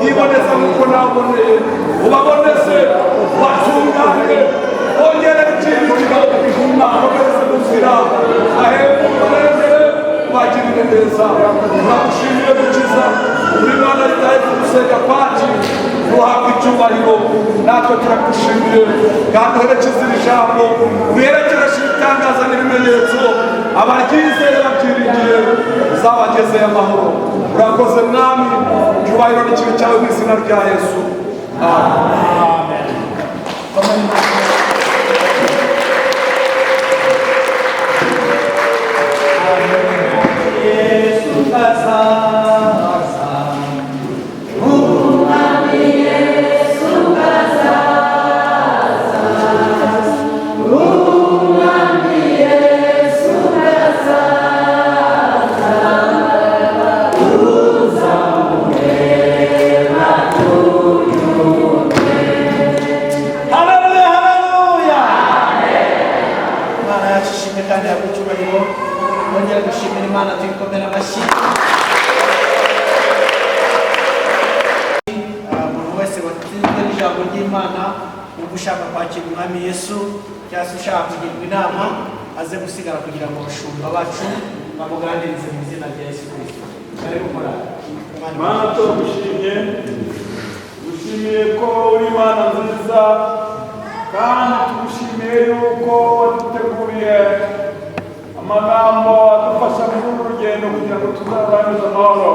yiboneza nk'uko naboneye, ubaboneze, ubatunganye. Bongere ibyiringiro, bakomereze mu nzira, bahembuke, bagirire neza. Turagushimiye Mukiza, uri Imana yitaye ku gusenga kwacu, uhabwa icyubahiro. Natwe turagushimiye, kandi uherekeze iri jambo, uherekereshe ibitangaza n'ibimenyetso, abaryizeye babyiringiye uzabagezeye amahoro. Urakoze Mwami, icyubahiro n'ikibi cyawe mu izina rya Yesu, amen. Yesu azaza. Haleluya, haleluya. Imana yacu ishimwe kandi ihabwe icyubahiro. Twongere gushimira Imana tuyikomera amashyi. Umuntu wese watsinzwe n'ijambo ry'Imana, wumva ushaka kwakira Umwami Yesu cyangwa se ushaka kugirwa inama, aze gusigara kugira ngo abashumba bacu bamuganirize mu izina rya Yesu Kristo. Karibu korali. Imana Mana, turagushimye, gushimiye ko uri Imana nziza, kandi tugushimiye yuko waduteguriye amagambo adufasha muri uru rugendo kugira ngo tuzarangize amahoro.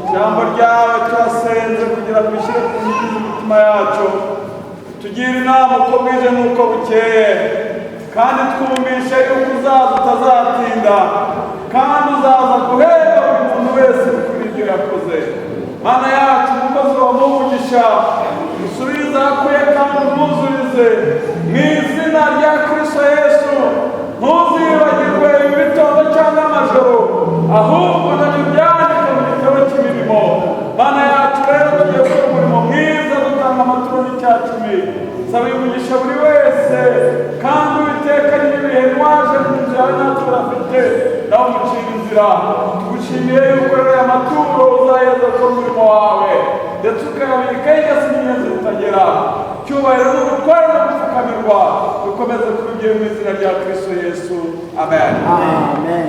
Ijambo ryawe turasenze kugira ngo rishyire ku nkingi z'imitima yacu, tugire inama uko bwije n'uko bukeye, kandi twumvishe yuko uzaza utazatinda, kandi uzaza guhemba buri muntu wese kuri ibyo yakoze. Mana yacu, umukozi wawe umugisha, usubize aho akuye kandi umwuzurize mu izina rya Kristo Yesu. Ntuzibagirwe ibi bitondo cyangwa amajoro, ahubwo nabyo byandike mu gitabo cy'imirimo. Mana yacu, rero tugiye gukora umurimo mwiza, dutanga amaturo n'icyacumi. Saba umugisha buri wese, kandi Uwiteka nyir'ibihe waje mu nzu yawe natwe urafite nawe umucira inzira. Tugushimiye yuko rero aya maturo uzaheza gukora umurimo wawe, ndetse ukayabika igasa n'inyenzi zitagera. Cyubahiro n'ubutware no gupfukamirwa dukomeze kubigira mu izina rya Kristo Yesu, amen. Amen. Amen.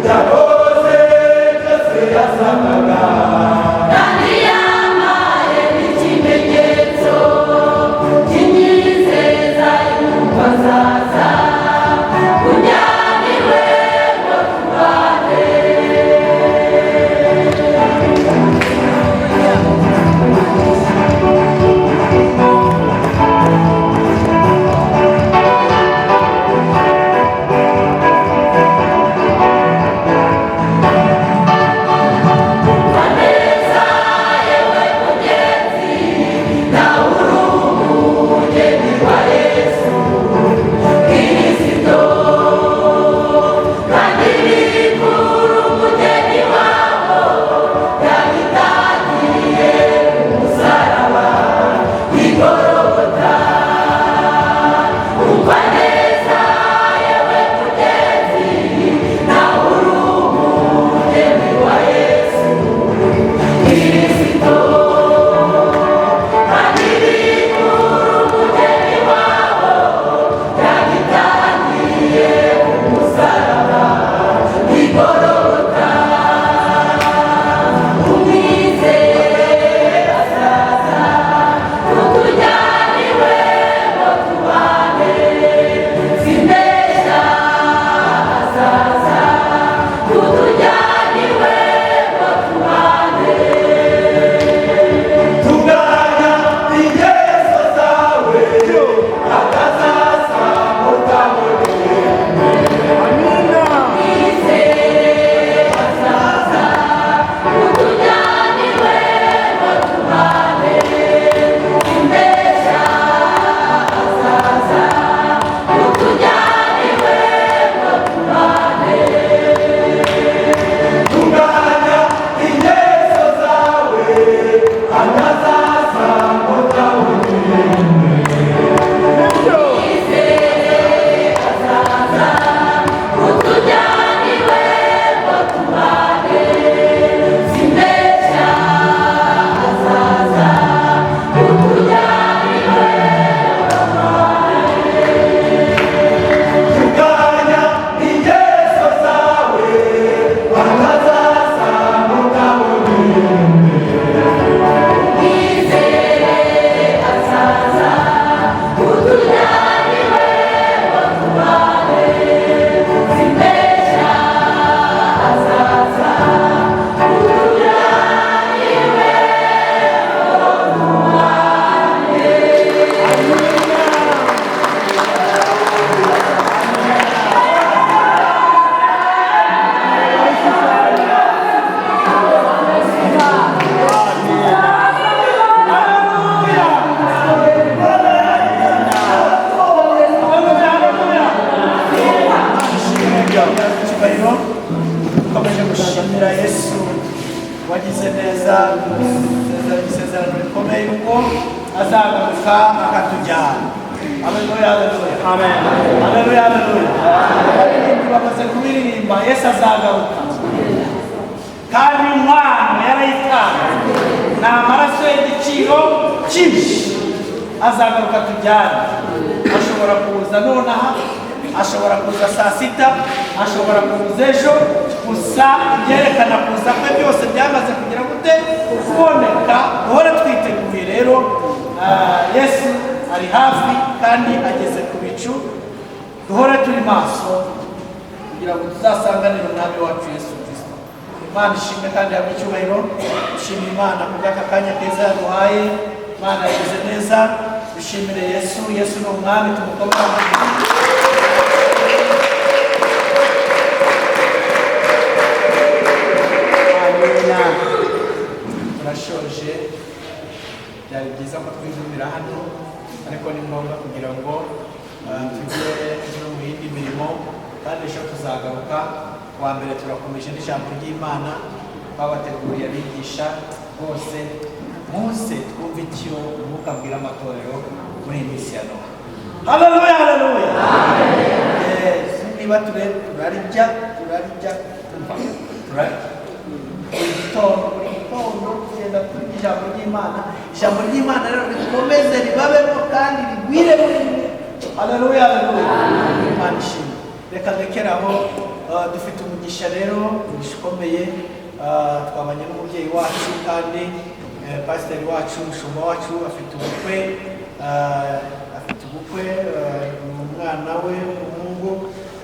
Yakoze byose yasabaga. Kandi yampaye n'ikimenyetso kinyizeza yuko azaza kunjyana iwe ngo tubane. Umva neza yewe mugenzi, nawe uri umugeni wa Yesu Kristo, kandi bikura umugeni wabo yabitangiye ku musaraba w'i Golgota. Umva neza yewe mugenzi, nawe uri umugeni wa Yesu Kristo, kandi bikura umugeni wabo yabitangiye ku musaraba w'i Golgota. Umwizere azaza kutujyana iwe ngo tubane, simbeshya azaza kutujyana iwe ngo tubane. Tunganya ingeso zawe, akazaza utaboneye. Umwizere azaza kutujyana iwe ngo tubane, simbeshya azaza kutujyana iwe ngo tubane. Tunganya ingeso zawe, akazaza utaboneye. Umwizere azaza kutujyana iwe ngo tubane, simbeshya azaza kutujyana iwe ngo Tunganya ingeso zawe, akazaza utaboneye. Umwizere azaza kutujyana iwe ngo tubane, simbeshya azaza kutujyana iwe ngo tubane. Icyubahiro dukomeje gushimira Yesu wagize neza isezerano rikomeye yuko azagaruka akatujyana. Haleluya, haleluya. Amen. Haleluya, haleluya. Abaririmbyi bamaze kubiririmba, Yesu azagaruka. Kandi inkwano yarayitanze, ni amaraso y'igiciro cyinshi. Azagaruka tujyane. Ashobora kuza nonaha, ashobora kuza saa sita, ashobora kuza ejo, gusa ibyerekana kuza kwe byose byamaze kugira gute kuboneka. Duhore twiteguye rero. Yesu ari hafi kandi ageze ku bicu. Duhore turi maso kugira ngo tuzasanganire umwami wacu Yesu Kristo. Imana ishimwe kandi ihabwe icyubahiro. Dushimire Imana ku bw'aka kanya keza yaduhaye. Imana yagize neza. Dushimire Yesu. Yesu ni umwami, tumukomere amashyi. Amina. Turashoje. Byari byiza ko twigumira hano, ariko ni ngombwa kugira ngo tujye no mu yindi mirimo, kandi ejo tuzagaruka. Kuwa mbere turakomeje n'ijambo ry'Imana babateguriye abigisha bose. Muze twumve icyo Umwuka abwira amatorero muri iyi minsi ya Nowa. Haleluya, haleluya. Niba turarya, turarya, turarya buri gitondo, buri gitondo tugenda turya ijambo ry'Imana. Ijambo ry'Imana rero rikomeze ribabemo kandi rigwire muri mwe. Haleluya, haleluya. Imana ishimwe. Reka ndekere aho. Dufite umugisha rero, umugisha ukomeye. Twabanye n'umubyeyi wacu kandi pasiteri wacu, umushumba wacu afite ubukwe, afite ubukwe, ni umwana we w'umuhungu,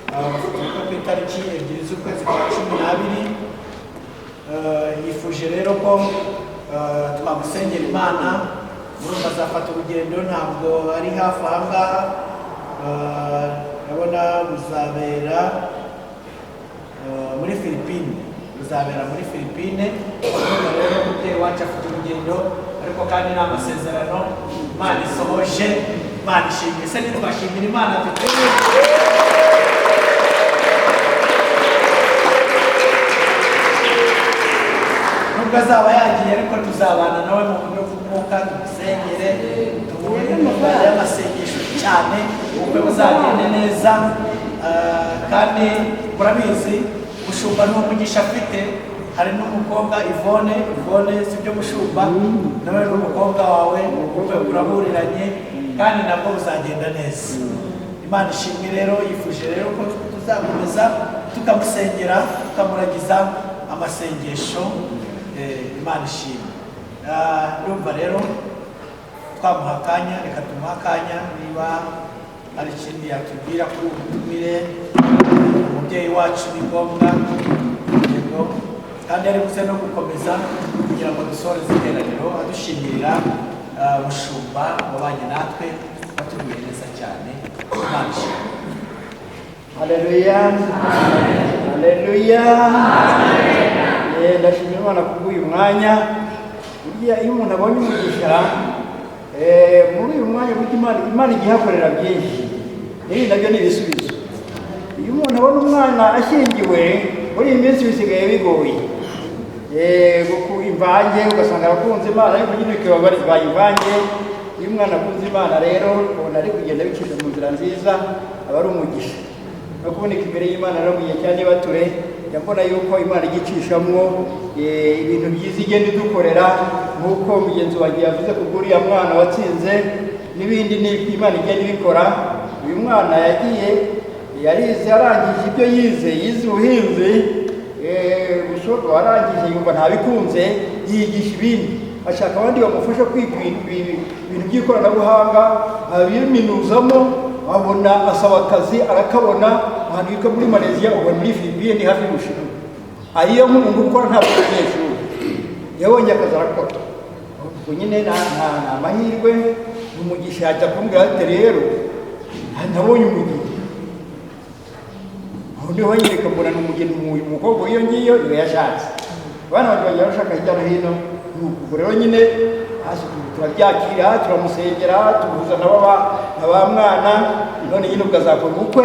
bafite ubukwe ku itariki 2 z'ukwezi kwa 12. Yifuje rero ko twamusengera Imana. Murumva azafata urugendo, ntabwo ari hafi aha ngaha. Ndabona ruzabera muri Philippines, ruzabera muri Philippines. Urumva rero umubyeyi wacu afite urugendo, ariko kandi ni amasezerano Imana isohoje. Imana ishimwe. Ese ntitwashimira Imana? Dufite nubwo azaba yagiye, ariko tuzabana nawe mu buryo bw'umwuka, tumusengere, tumuhe inkunga y'amasengesho cyane, ubukwe buzagende neza. Kandi murabizi mushumba ni umugisha afite. Hari n'umukobwa Yvonne, Yvonne sibyo mushumba, nawe ni umukobwa wawe, ubukwe burahuriranye kandi nabwo buzagenda neza. Imana ishimwe. Rero yifuje rero ko tuzakomeza tukamusengera, tukamuragiza amasengesho. Imana ishimwe. Ndumva rero twamuha akanya, reka tumuhe akanya niba hari ikindi yatubwira kuri ubu butumire. Umubyeyi wacu ni ngombwa, yego, kandi ari buze no gukomeza kugira ngo dusoreze iteraniro adushimirira mushumba wabanye natwe, watubwiye neza cyane. Imana ishimwe. Haleluya, haleluya. Ndashimira Imana kubw'uyu mwanya. Burya iyo umuntu abonye umugisha muri uyu mwanya, burya Imana igiye ihakorera byinshi, n'ibi nabyo ni ibisubizo. Iyo umuntu abona umwana ashyingiwe, muri iyi minsi bisigaye bigoye imvange, ugasanga abakunze Imana ariko nyine bikaba bayivange. Iyo umwana akunze Imana rero, ubona ari kugenda bicisha mu nzira nziza, aba ari umugisha no kuboneka imbere y'Imana. Rero mu gihe cya nibature, njya mbona yuko Imana igicishamo ibintu byiza igenda idukorera, nk'uko mugenzi wanjye yavuze ku bw'uriya mwana watsinze n'ibindi, ni Imana igenda ibikora. Uyu mwana yagiye yarize, arangije ibyo yize, yize ubuhinzi, arangije yumva ntabikunze, yigisha ibindi, ashaka abandi bamufasha kwiga ibintu by'ikoranabuhanga, abiminuzamo, abona asaba akazi arakabona ahantu hitwa muri Malaysia, ubu muri Philippines, hafi y'Ubushinwa. Ariyo nk'umuntu ukora, ntabwo umunyeshuri yabonye akazi arakora. Ubwo nyine ni amahirwe, ni umugisha. Yajya kumbwira ati rero nabonye umugeni, noneho nyereka mbona ni umugeni, umukobwa iyo ngiyo iwe yashatse. Abana banjye bagiye bashaka hirya no hino. Ubwo rero nyine turabyakira, turamusengera, tuhuza na ba mwana. None nyine ubwo azakora ubukwe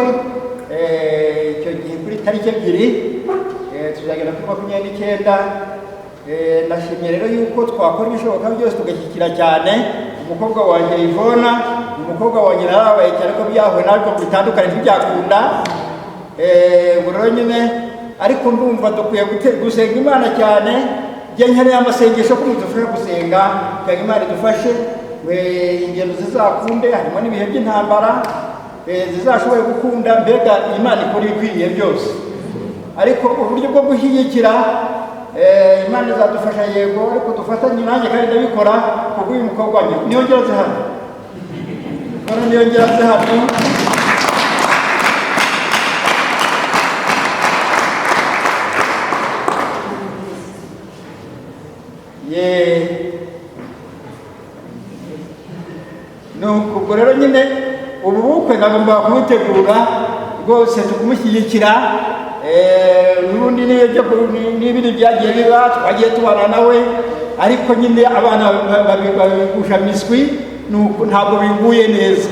icyo gihe kuri tariki 2, tuzagera kuri 29. Nashimye rero yuko twakora ibishoboka byose tugashyigikira cyane umukobwa wanjye Ivona. Umukobwa wanjye narabaye cyane ko byahuye ntabwo bitandukanye, ntibyakunda. Ubwo rero nyine, ariko ndumva dukwiye gusenga Imana cyane. Njye nkeneye amasengesho ko mudufasha gusenga kugira ngo Imana idufashe, ingendo zizakunde, harimo n'ibihe by'intambara, zizashoboye gukunda, mbega Imana ikora ibikwiriye byose. Ariko uburyo bwo gushyigikira, Imana izadufasha, yego, ariko dufatanye nanjye kandi ndabikora kubw'uyu mukobwa wanjye. Niyongera aze hano, none niyongera aze hano. Ye, nuko ubwo rero nyine ubu bukwe nagomba kubutegura rwose, tukumushyigikira. N'ubundi n'ibindi byagiye biba, twagiye tubana nawe, ariko nyine abana babigusha miswi, nuko ntabwo biguye neza,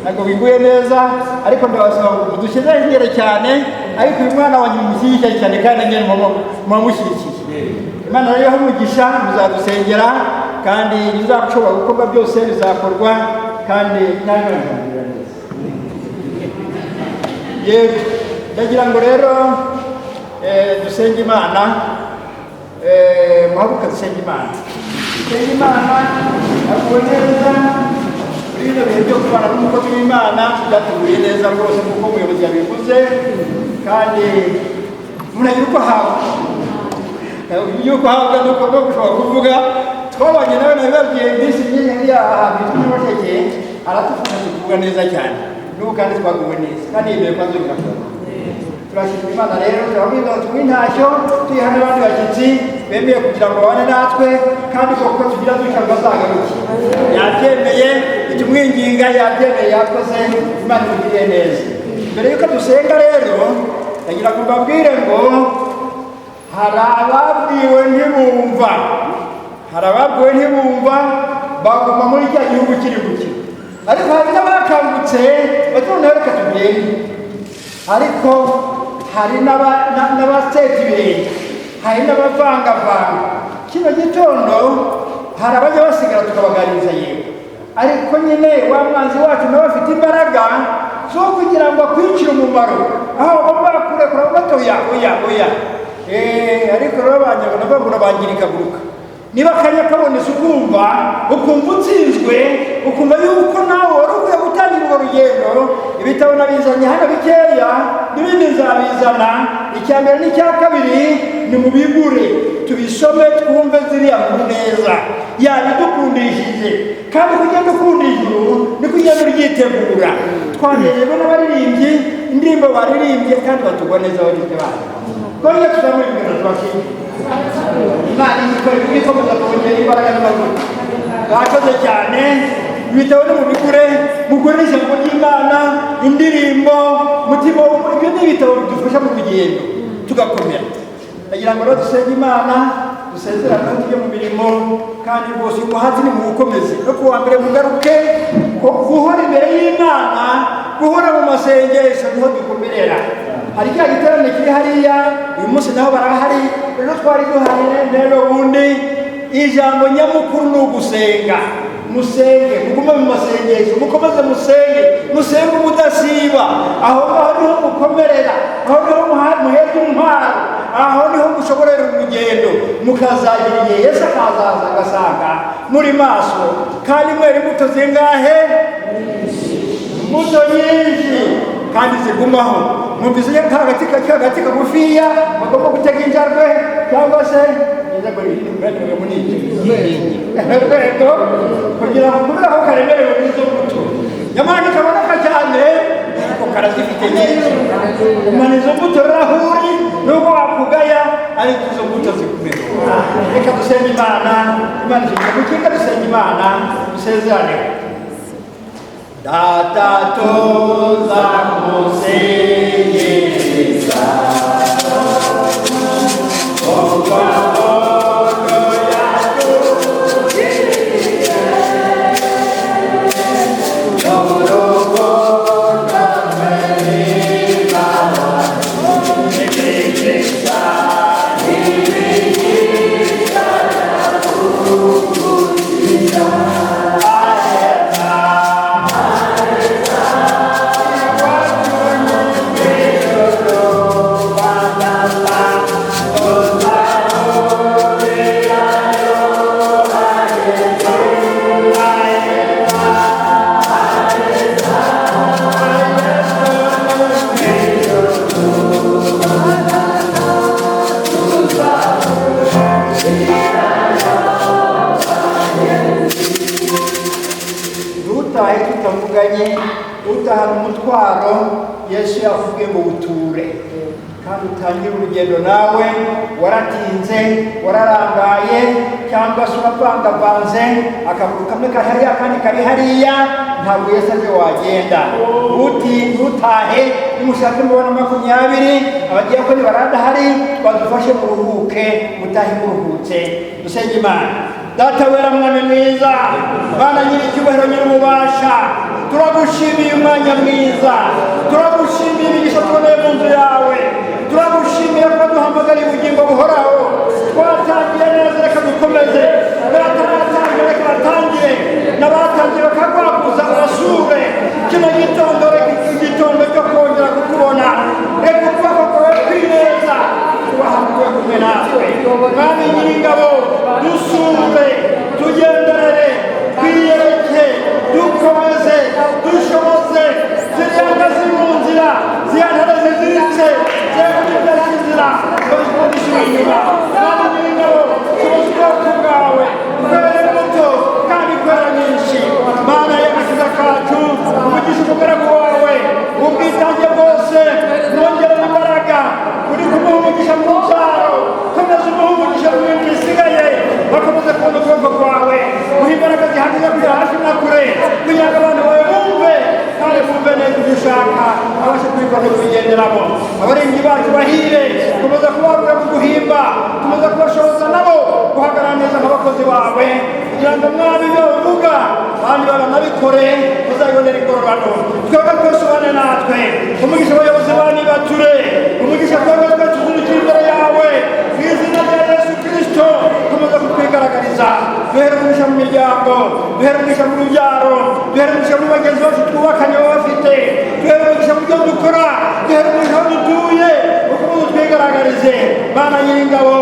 ntabwo biguye neza. Ariko ndabasaba ngo dushyize imbere cyane, ariko uyu mwana wanjye mumushyigikire cyane, kandi nyine muramushyigikiye. Imana rero umugisha, muzadusengera kandi ibizashobora gukorwa byose bizakorwa, kandi nawe nzabwira neza. Yego, ndagira ngo rero dusenge Imana. Muhaguruke dusenge Imana, dusenge Imana akuwe neza muri bino bihe byo kubana n'umukozi w'Imana. Byateguye neza rwose nk'uko umuyobozi yabivuze. Kandi umuntu agira uko ahabwa, yuko ahabwa nuko no gushobora kuvuga. Twabanye nawe, nabibabwiye iminsi myinshi hariya ahantu hitwa Nyamasheke, aradufasha tukuvuga neza cyane n'ubu, kandi twaguwe neza, kandi yemeye ko azongera kugaruka. Turashima Imana rero, turabwira tumuhe intashyo, tuyiha n'abandi bashyitsi bemeye kugira ngo babane natwe, kandi koko tugira dutya ngo azagaruke. Yabyemeye, itumwinginga yabyemeye, yakoze. Imana imugiriye neza. Mbere y'uko dusenga rero, ndagira ngo mbabwire ngo hari ababwiwe ntibumva, hari ababwiwe ntibumva, baguma muri cya gihugu kiri gukira, ariko hari n'abakangutse bati: "Noneho reka tugende." Ariko hari n'abaseta ibirenge, hari n'abavangavanga. Kino gitondo hari abajya basigara tukabaganiriza, yego, ariko nyine wa mwanzi wacu nawe afite imbaraga zo kugira ngo akwicire umumaro aho bagomba kurekura gato. Oya, oya, oya. Ariko rero abanyarwanda bavuga bangirika guruka. Niba akanya kabonetse ukumva utsinzwe, ukumva yuko nawe wari ukwiye gutangira urwo rugendo, ibitabo nabizanye hano bikeya, n'ibindi nzabizana. Icya mbere n'icya kabiri ni mubigure, tubisome, twumve ziriya nkuru neza yabidukundishije. Kandi kugenda ukunda ijuru niko ugenda uryitegura. Twanejejwe n'abaririmbyi, indirimbo baririmbye, kandi batugwa neza abaririmbyi bayo. Twongere tuzamure ibiganza tubashimire. Imana ikora ikomeza kongera imbaraga n'amavuta. Bakoze cyane. Ibitabo ni mubigure, mugure n'ijambo ry'Imana, indirimbo, mutima. Ibyo ni ibitabo bidufasha mu rugendo tugakomera. Ndagira ngo rero dusenge Imana, dusezerane, tujye mu mirimo. Kandi rwose uyu muhati ni muwukomeze, no kuwa mbere mugaruke. Ko guhora imbere y'Imana, guhora mu masengesho, niho dukomerera. Hari cya giterane kiri hariya uyu munsi, naho barahari. Rero twari duhari rero. Bundi ijambo nyamukuru ni ugusenga. Musenge, mugume mu masengesho, mukomeze musenge, musenge ubudasiba. Aho ngaho niho mukomerera, aho niho muheza intwaro, aho niho mushoborera urugendo, mukazagira igihe Yesu akazaza agasanga muri maso kandi mwera imbuto zingahe? Imbuto nyinshi kandi zigumaho. Mwumvise ka gati, ka gati kagufiya bagomba gutega injarwe cyangwa se urwego, kugira ngo kubera ko karemerewe n'izo mbuto, nyamara ntikaboneka cyane ariko karazifite nyinshi. Umana izo mbuto rero aho uri, nubwo wakugaya, ariko izo mbuto zikumeho. Reka dusenge Imana. Imana ishobora gukinga. Dusenge Imana, dusezerane. Data, tuza musingiza kuko amahoro yatugiriye n'urukundo rw'imbabazi n'imigisha, n'imigisha yakugira. Aheza Ntutahe tutavuganye. Utahana umutwaro Yesu yakubwiye ngo wuture, kandi utangire urugendo. Nawe waratinze, wararangaye, cyangwa se uravangavanze, akaguru kamwe kari hariya akandi kari hariya, ntabwo Yesu aje wagenda. Uti ntutahe. Nimushake mubona 20 abadiyakoni baradahari, badufashe muruhuke, mutahe muruhutse. Dusenge Imana. Data wera, Mwami mwiza, Bana nyiri icyubahiro, nyiri ububasha, turagushimiye umwanya mwiza, turagushimiye imigisha tuboneye mu nzu yawe, turagushimiye ko duhamagariye ubugingo buhoraho. Twatangiye neza, reka dukomeze. N'abataratangira reka batangire, n'abatangiye bakagwaguza, ubasure kino gitondo. Reka iki gitondo cyo kongera kukubona, reka ukuboko kwawe kwineza kuba kumwe natwe. Mwami nyiringabo, dusure, tugenderere, twiyereke, dukomeze, dushoboze. Ziriya mbwa ziri mu nzira, ziriya ntare ziziritse. Kugira ngo, Mwami, ibyo bavuga abandi babanabikore, bazabibonera ingororano. Twebwe twese ubane natwe, umugisha abayobozi banibature, umugisha twebwe twese tuzurikira imbere yawe. Mu izina rya Yesu Kirisito, komeza kutwigaragariza. Duhere umugisha mu miryango, duhere umugisha mu rubyaro, duhere umugisha muri bagenzi bacu twubakanye baba bafite, duhere umugisha mu byo dukora, duhere umugisha aho dutuye. Ukomeze utwigaragarize, Mana Nyiringabo.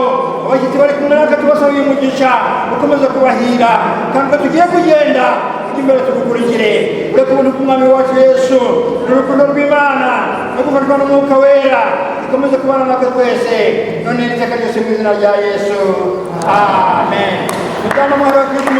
Abashyitsi bari kumwe natwe tubasaba uyu mugisha, ukomeze kubahira. Kandi ubwo tugiye kugenda, tujye imbere tugukurikire. Ureke ubuntu bw'Umwami wacu Yesu n'urukundo rw'Imana no gufashwa n'Umwuka Wera ikomeze kubana natwe twese none n'iteka ryose, mu izina rya Yesu, amen. Mujyane amahoro ya Kristo.